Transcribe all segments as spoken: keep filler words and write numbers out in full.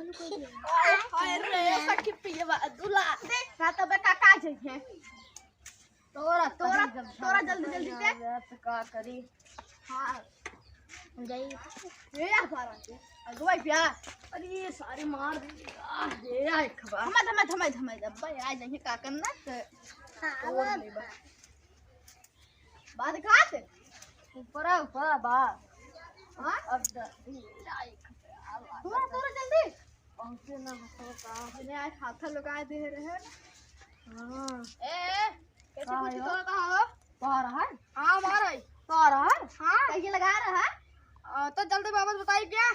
हाय रे, सखी पियवा दूल्हा। देख, ना तो बे काका जइहे। तोरा, तोरा, तोरा जल्दी, जल्दी दे। तो का करी? हाँ। जाई। ए, आ बारा के। अगवा प्यार। अरे, ये सारे मार दे। आ, ये आ एक बार। थमा, थमा, थमा, थमा, अब्बा, आ जाइए, का करना? तो हाँ, तोड़ अब ले बा। बात कहाँ से? ऊपर, ऊपर, बा। हाँ? अब द-, आ एक बार। तोरा, तोरा जल्दी। पहुँचे ना हो तो का? मैंने आज हाथा लुकाए दे रहे हैं। हाँ। ए, ए, कैसे का कुछ है? तोरा कहाँ हो? तोरा है? हाँ, हमारा है। तोरा है? हाँ। कहिए लगा रहा है? आ, तो जल्दी वापस बताई क्या?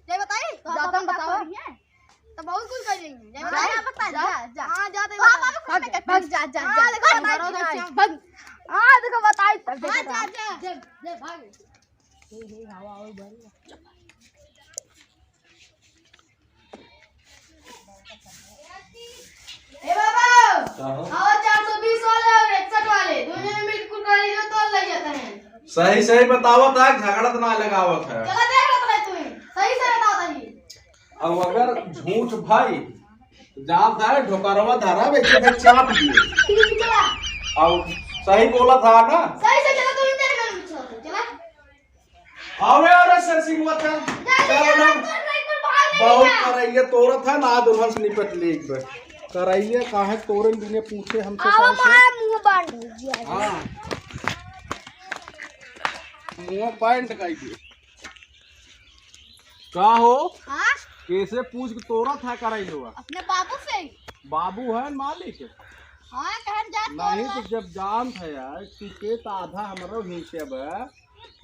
जय बताई? तो आप जाता हमें बताओ। क्या करिए? तो बहुत कुछ करेंगे। जय हाँ, बताई? जा बता, जा, जा। हाँ, जा, दे तो आप बता। हमें कुछ नहीं करते। भाग, जा, जा, हाँ, जा। देखो, भाग, बताई, भाग। भाग। हाँ, देखो, बताई, तब हाँ, देखो। जा, जा। जय, जय, भाग। हे, हे, हवा, हवा, बढ़िया। ए बाबा, का हो? आओ चार सौ बीस वाले और इकसठ वाले, दोनों में बिल्कुल गाड़ी जो तोड़ ले जाते हैं। सही सही बतावत है, झगड़ा तो ना लगावत है। चला देख लेत रहे तू, सही से बतावत है। अब अगर झूठ भाई, तो जात है ढोकरवा धरा बेचे थे चाप दिए। ठीक चला। अब सही बोला था ना? सही से चला, तू देख ले, चला। अबे, अरे शेर सिंह बता। जा, जा, चल जा, ना। जा, जा, जा, जा, बहुत जा। करैले तोरत है ना, दुल्हन से निपट ले एक बार। करैले काहे तोरे बिने पूछे हमसे आवा सर से? माया मुंह बांध दिया। हाँ। मुंह बांध काई दिए। का हो? हाँ? कैसे पूछ के तोरत है करैलवा? अपने बाबू से। बाबू है मालिक? हाँ, कहन जात नहीं तो। जब जानत है यार, तू के तो आधा हमरो हिस्से बा।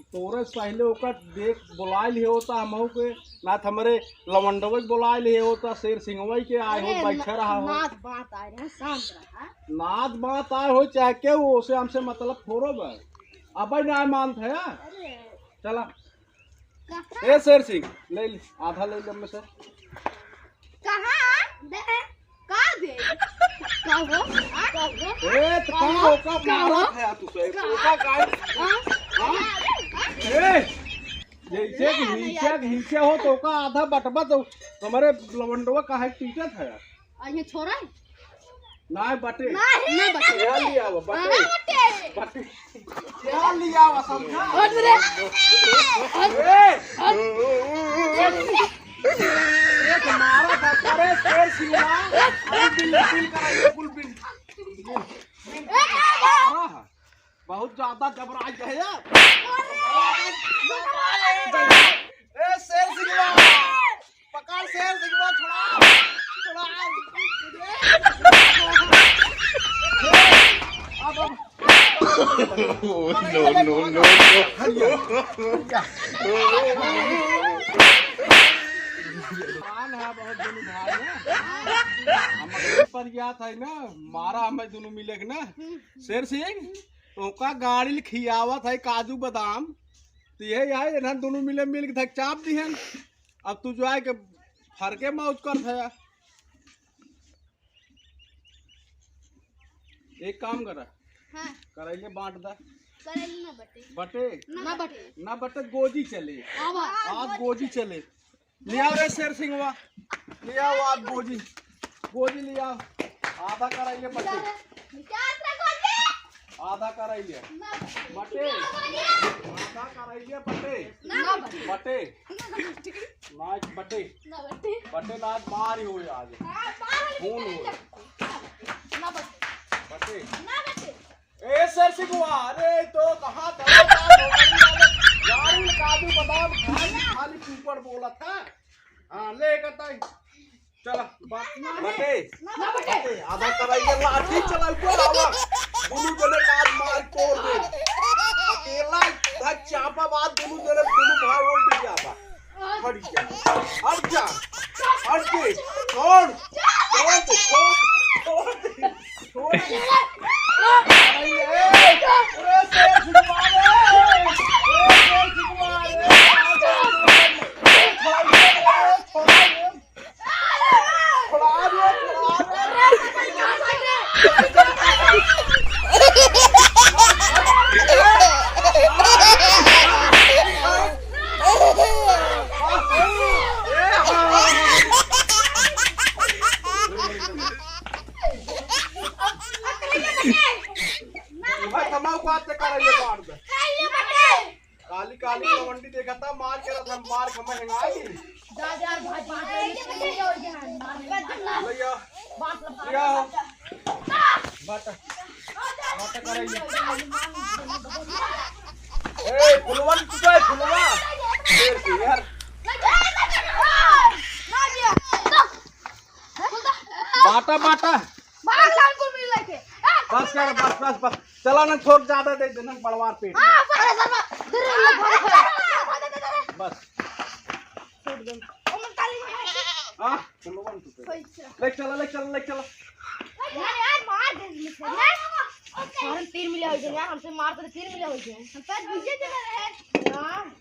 तोरे से पहले ओकर देख बोलाए लिए होता, हमहू के नाथ हमरे लवंडवे के बोलाए लिए होता, शेर सिंहवई के आए हो, अरे बैठे ना-, रहा हो। नाथ बात आए रहे, शांत रहा। नाथ बात आए हो चाहे के, वो से हमसे मतलब थोड़ो बा। अब ना मानत है। अरे। चला। कहाँ? ए शेर सिंह, ले ले, आधा ले ले में से। कहाँ? दे, का दे? का हो? हाँ? का हो? ए, तो का का हो? ओका का हो? मारत है तू से? का? ओका का? हाँ? हाँ? ए, जैसे कि नहीं, नहीं, नीचे, यार। नीचे हो तो ओका आधा बटबा तो हमारे लवंडवा काहे पीटत है? आ, ये छोरा है? नाय बटे। नहीं। ना बटे। क्या लिया वो? बटे। ना बटे। बटे। क्या लिया वो समझा? हट रे। हट। ए! हट। एक मारा था, अरे शेर सिंह। अरे बिल, बिल करा, ये बिल, बिल। मारा है। बहुत ज्यादा जबराई है यार। ए शेर सिंह। पकड़ शेर सिंह को छुड़ा, छुड़ा। अब, अब। No, no, no, no। भगवान है बहुत दुनू भाई है। हम पर याद है ना, मारा हमें दुनू मिले के ना। शेर सिंह, ओका गाड़ी खियावत है काजू बादाम। तो ये यार, इन्हन दुनू मिले मिल के धक चाप दिहन। अब तू जो आए के फरके मौज करत है। एक काम करा। हाँ। करैले बांट दा। करैले ना बटे। बटे? ना बटे। ना बटे, गोजी चले। आवा। आज गोजी चले। ले आओ रे शेर सिंहवा। ले आओ आज गोजी। गोजी ले आओ। आधा करैले बटे। निकाल रे गोजी। आधा करैले। ना बटे। बटे। आधा करैले बटे। ना बटे। बटे। ना बटे। ना बटे। बटे ना, आज मार ही होई आज। हाँ, मार ही खून होई। ना बटे। बटे। ना बटे। ए शेर सिंहवा, अरे तो कहाँ चला गया? गाड़ी काजू बादाम खाली, खाली कुकड़ बोलत है। हाँ, ले करता है। चला, बा-, बटे। ना बटे। बटे, आधा करैले लाठी चला ऊपर आवा। दुनू जने काज मार तोड़ दे। अकेला धक चापा बात दुनू जने, दुनू भाई उल्ट गया बा। हट जा। हट जा। हट के। छोड़। छोड़ दे, छोड़। छोड़ दे। छोड़ दे। अरे, ए, अरे, शेर सिंहवा रे। ए, शेर सिंहवा रे। छोड़ दे, छोड़ दे। कता मार के रहा था, मार के महंगाई। जा, जा, भाई, बात कर, ये भैया हो गया है। भैया, बात, बात, या। बात। बात, बात कर रही है। ए, फुलवा नहीं टूटा है, फुलवा। शेर के यार। बाटा, बाटा। बस कर, बस, बस, बस। चला ना, थोड़ ज्यादा दे देना, बड़वार पेट। बस। हाँ, चलो, वन, टू, थ्री। ले चला, ले चला, ले चला। तीन मिले हो गए यार, हमसे मार तो तीन मिले हो गए। हम तो दूसरे जगह रहे। हाँ।